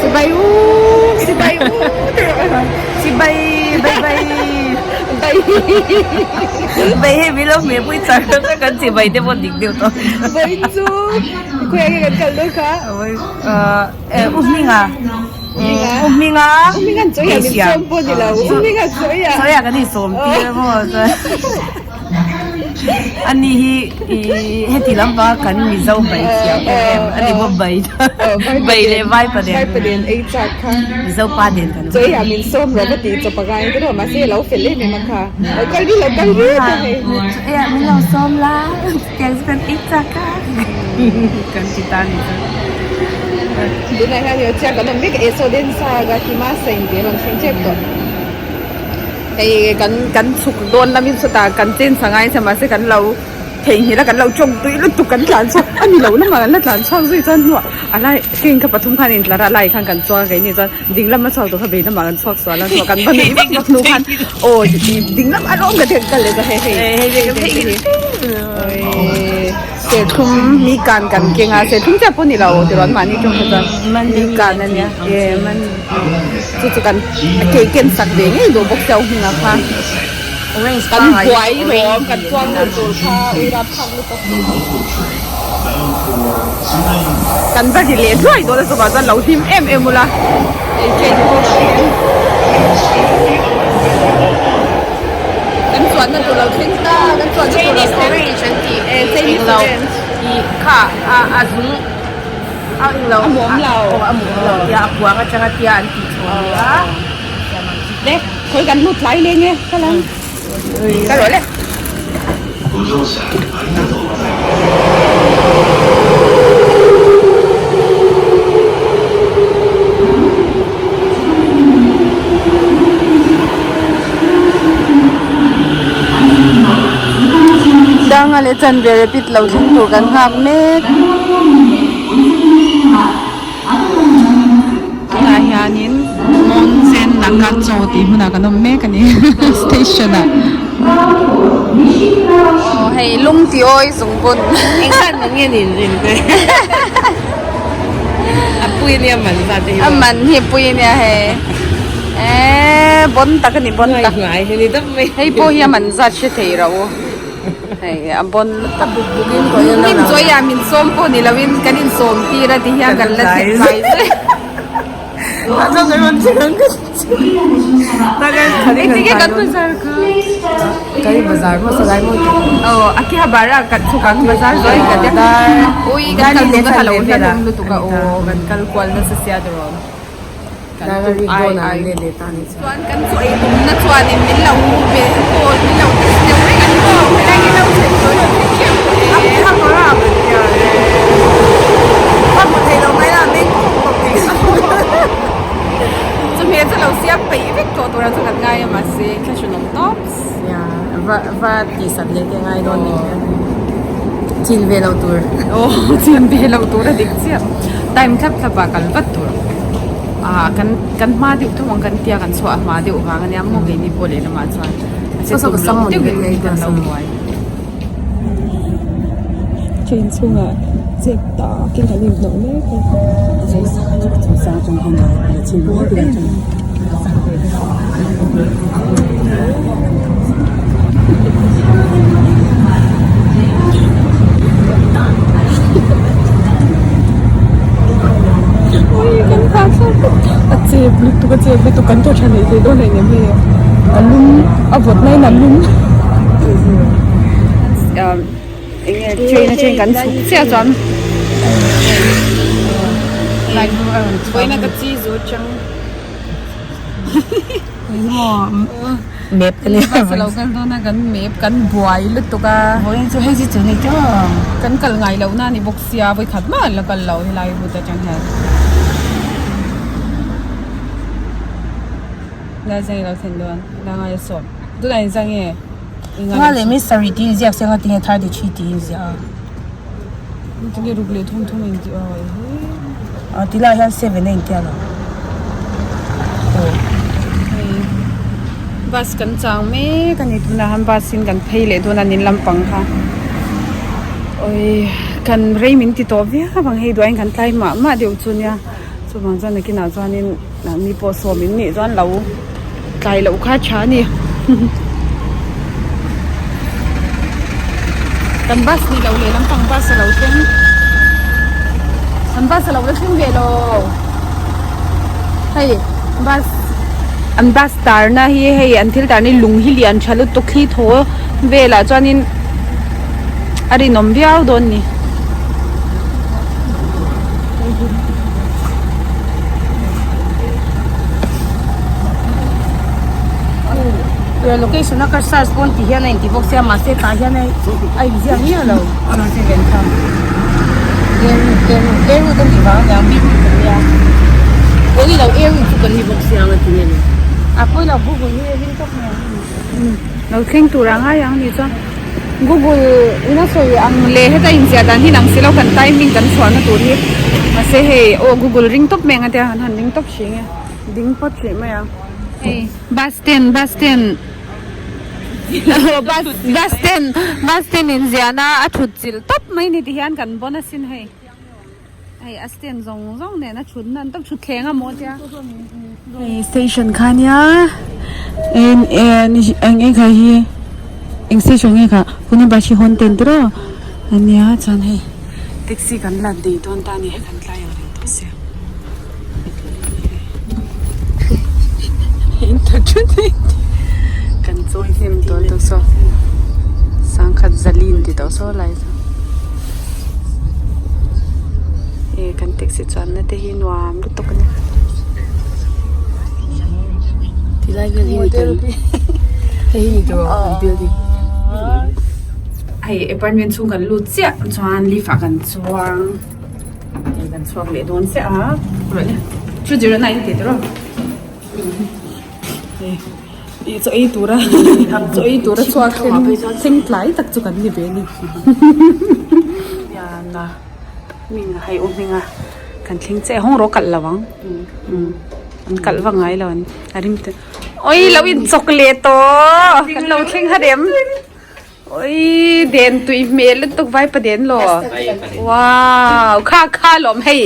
Chibai u chibai u ti rawh. Chibai bai bai bai bai hei min lo hmeh pui char char kan chibai te pawh dik deuh tawh. Vawiin chu khawiah nge kan kal dawn kha? U Hminga U Hminga U Hminga an chawi ah min sawm pawh ni lo U Hminga chawi ah chawi ah kan insawm tir a maw chuan ani hi ih heti lampanga kan Mizo bai thiam em em ani pawh bai bai leh vai pa nen vai pa nen ei chak kha Mizo pa nen kan chawi ah min sawm rawh va tih chawp a ngai ka rawh mahse a lo fel em em a kha lo kal ri lo kal ri ta hei chawi ah min lo sawm la. Tiang chu kan ei chak a kan ti ta ni chuan. Tunah hian io chiah kan awm mek e saw densa ga hima sain tih a rawn thleng tep tawh. Hei kan kan chhuk dawn lamin sawtah kan chen sa ngai che mahse kan lo theihnghilh a kan lo tawng tui lutuk kan tlan chhuak a ni lo lamah kan la tlan chhuak zui chuan hnuah a lai train kha pathum khan a intlar a a laiah khan kan chuang a keini chuan ding lama chhuak tur kha vei lamah kan chhuak sual a hnuah kan va nuih vak vak hnu khan aw ding lam a lawm ka ti kal leh ta hei hei serthlum mi kan kan keng a serthlum chiah pawh ni lo tiraw an mahni tawng kha chuan mi kan a nia e man chu chu kan ke ken sak ve ngei duh bawk sia u hming ah kha kan buai lawm kan chuang lut tur kha uirap phak lutuk Kan va ri leh hluai dawn a chuvang chuan lo hlim em em ula hei train pawh ka thleng kan chuanna tur lo thleng ta kan chuanna tur lo thleng Chinese orange an tih eh Chinese orange ih kha a a zung a englo a muam lo aw a muam lo tia a kuang atanga tia an tih chhuah a nia le khawi kan lut tlai leng e ka lang ka rawh le. Danga leh chanve rapid lo thleng tur kan nghak mek. Tunah hianin Monzen Nakacho tih hmunah kan awm mek a ni station ah. Aw hei lung ti awi zung bun. Engzat man nge nin rin te. A pui ania man zat te hi. A man hi pui ania hei. Eee bon tak a ni bon tak. Ngai ngai ni dap mai. Hei pawh hi a man zat hre thei rau. Hei a bon a buk buk in pawh hian min chawi a min sawm pawh ni lo in kan in sawm tir a ti hian kan la thlen mai zui engtin kan bazar kha kan bazar maw salai maw aw a ki ha bara kan chhuk ang bazar zawi ka tia ui kan kal duhna kha lo hla hlawm lutuk a aw kan kal kual nasa sia tiraw. Chuan kan chaw ei tumna chuanin min lo be call min lo text deuh reng a ni maw helai nge lo chhen chawi lo thleng teuh tawh e. Chawhmeh chu lo siam peih vek tawh tura chu kan ngai a mahse thlahrunawm tawps. Va tihsat leh te ngai dawn ni hian chin ve lo tur. Aw chin ve lo tur a dik chiah. Time thlap thlap ah kal vat tur. Ah kan kan hma deuh thung ang kan tia kan chhuah hma deuh vang ania maw keini pawh lehlamah chuan a che tum loh deuhin kan lo buai. Train chhungah chep takin an inhnawh mek a. A chep lutuk a chep lutuk kan tawh tha leh thei dawn hleinem hei a lum a vawt mai in a lum enge train atangin kan chhuk chiah chuan vawiin a ka chi zu chang Map ka leh bus a lo kal dawn a kan map kan buai lutuk a vawiin chu hei chu chu ni tawng kan kal ngai loh na ni bawk sia vawikhat mah an la kal lo helai route atang hian lai zang i lo thlen dawn la ngai a sawm tunah in zang nge nga leh mi sarih tih inziak se nga tinge 33 tih inziah a tinge ruk leh thum thum in tih a a ti lai hian 7 a intia lo aw hei bus kan chang mek a ni tunah hian bus in kan phei leh dawn a nin lampang kha oi kan rei min ti tawh viau ang hei duain kan tlai mah mah deuh chu nia. Chuvang chuan nakinah chuanin mi pawh sawm in nih chuan lo tlai loh kha a tha a ni. Kan bus ni lo leh lampang bus a lo thleng kan bus a lo la thleng ve lo hei bus an bus tarna hi hei an thil tarna hi lung hi lian tha lutuk thli thaw velah chuanin a rinawm viau dawn a ni. Location a ka search pawn ti hian a inti bawk sia mahse tah hian a inziak miah lo airroot a nih vang aniang beetroot a nia aw ni lo airroot chu kan ni bawk sia ang a ti nge ni a pawi lo google hi a ring tawp mai ang lo thleng tur ang ai ang ni chuan google in a sawi ang leh heta inziah dan hi nang si lo kan timing kan chhuahna tur hi mahse hei aw google ring tawp mai ang a tia han han ring tawp hrih nge ding phawt hrih mai ang hei bus stand bus stand bus bus stand bus stand inziahna a thut chilh tawp mai ni ti hian kan bawn asin hei. Hei a stand zawng zawng nen a thut nan tawp thutthleng a maw tia. Hei station kha nia en en eng eng kha hi eng station nge kha Funabashi Honten te rawh ania chuan hei taxi kan la dei dawn ta a ni kan tlai ang reng tawh sia kan chawi hnem dawn tawh saw sangkhat zali in ti tawh saw lai saw. E kan taxi chuanna te hi nuam lutuk a ni. Tilai vel hi ni tur hei hi ni tur an building. Hei apartment chhung kan lut chiah chuan lift ah kan chuang hei kan chhuak leh dawn chiah a 209 tih tur aw. Ih chaw ei tura chaw ei tura chhuak thleng thleng tlai tak chu kan ni ve a ni yana hming a hei u hminga kan thleng chiah hawng rawh kalh lo ang an kalh vak ngai lo an a rim te oi lo in chawk leh tawh kan lo thleng ha rem oi den tui hmel lutuk vai pa den lo wow kha kha lawm hei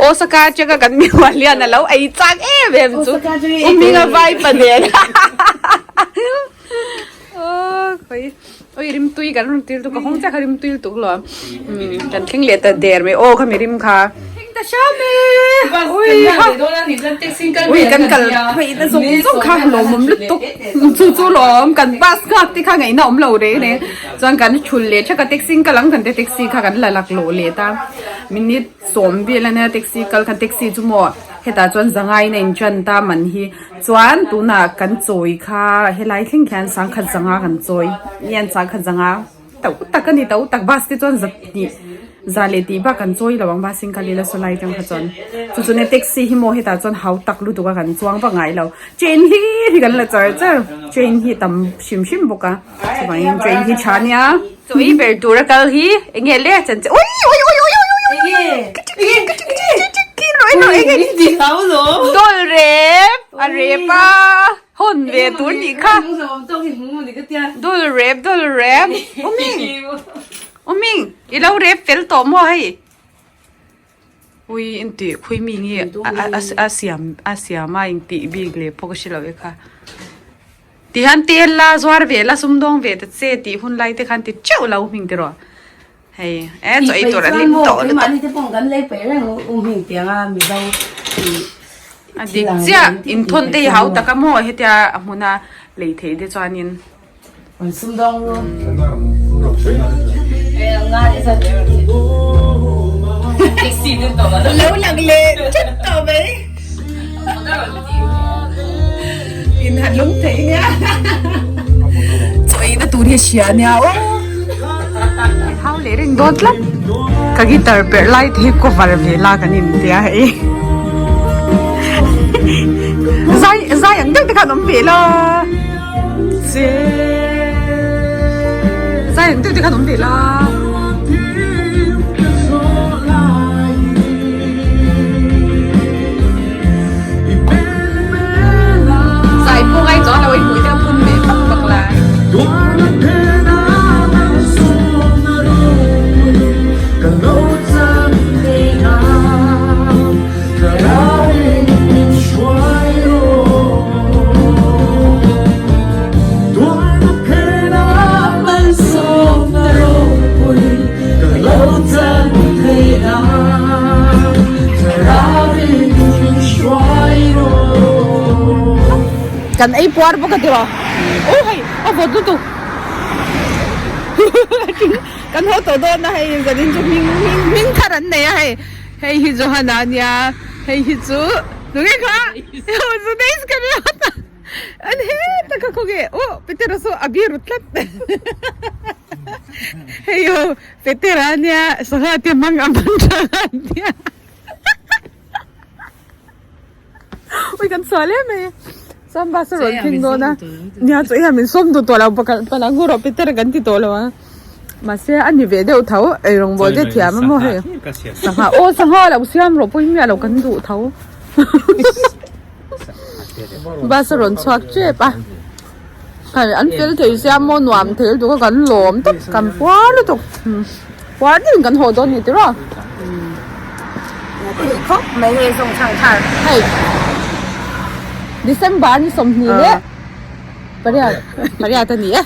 Osaka atanga kan mi hual hian a lo ei chak em em chu u hminga vai pa nen oi rim tui kan rawn tir tuk ka hawng chiah kha rim tui lutuk lo kan thleng leh ta der mai aw khami rim kha thleng ta hram e ui ha ui kan kal phei na zawng zawng kha lawmawm lutuk chu chu lawm kan bus nghak te kha ngaihna awm lo reng reng chuan kan thul leh thak a taxi kal ang kan te taxi kha kan la laklawh leh ta minute Sawm vel ania taxi kal kha taxi chu maw hetah chuan zangai in a in tan ta man hi chuan tunah kan chawi kha helai thleng khian sangkhat zanga kan chawi nge sangkhat zanga tauh tak a ni tauh tak bus te chuan zahnih za leh tih bak kan chawi lo ang bus in kal ila saw lai atang kha chuan chu chuan taxi hi maw hetah chuan hau tak lutuk a kan chuang vak ngai lo train hlir hi kan la char char train hi a tam hrim hrim bawk a chuvangin train hi tha ania. Chaw ei ber tura kal hi eng nge le chan che ui ui ui ui ui ui Dol rep a rep a hawn ve tur nih kha dol rep dol rep uming uming i lo rep fel tawh maw hei ui intih khui mi nge a siam a siam a intih bik leh pawh ka hre lo e kha. Ti hian tel la zuar ve la sumdawng ve ta che tih hun lai te khan ti teuh lo hming ti rawh hei e chaw ei tur an lim tawh lutuk. Mahni te pawh kan lei peih reng u hming tiang a mizo A dik chiah inthawn te hi hau tak a maw hetia a hmuna lei theih te chuanin. An sumdawng ru. Lo lang leh chat tawh mai. In han lung thei nia. Chaw ei na tur hi a hria nia aw. Hau leh reng dawn tlat. Ka guitar perh lai te hi cover ve la kan in tia hei. Zai zai ang deuh te khan awm ve la. Zai ang deuh te khan awm ve la. Zai pawh ngai chuan lo i hmui te a phun ve pak pak la. Kan ei puar bawk a tiraw. Aw hei a vawt lutuk. Kan haw tawh dawn a hei zanin chu hming hming hming thar an nei a hei. Hei hi Johana a nia hei hi chu tunge kha Zudays ka nia an heta kha khawnge aw Petera saw a biru tlat hei aw Petera a nia sangha te hmang a man tha a nia. Ui kan sual em mai chuan bus a rawn thleng dawn a nia chu hian min sawm duh tawh lo pakhat palang rawh Peter kan ti tawh lo a mahse a ni ve deuh tho ei rawngbawl te thiam a maw hei sangha aw sangha lo siam rawh pawhin miah lo kan duh tho bus a rawn chhuak tep a hei an fel thei sia maw nuam thei lutuk a kan lawm tawp kan puar lutuk puar deuhin kan haw dawn a ni tiraw khawp mai hei zawng chhang thar hei December ni 20 leh pariat pariat a ni e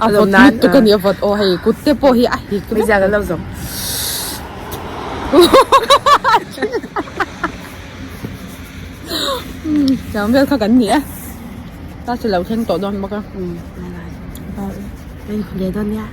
a vawt lutuk a ni a vawt aw hei kut te pawh hi a hik vek hmeichhia kan lo zawng Tiang vel kha kan ni e ta chu lo thleng tawh dawn bawk a leh dawn nia.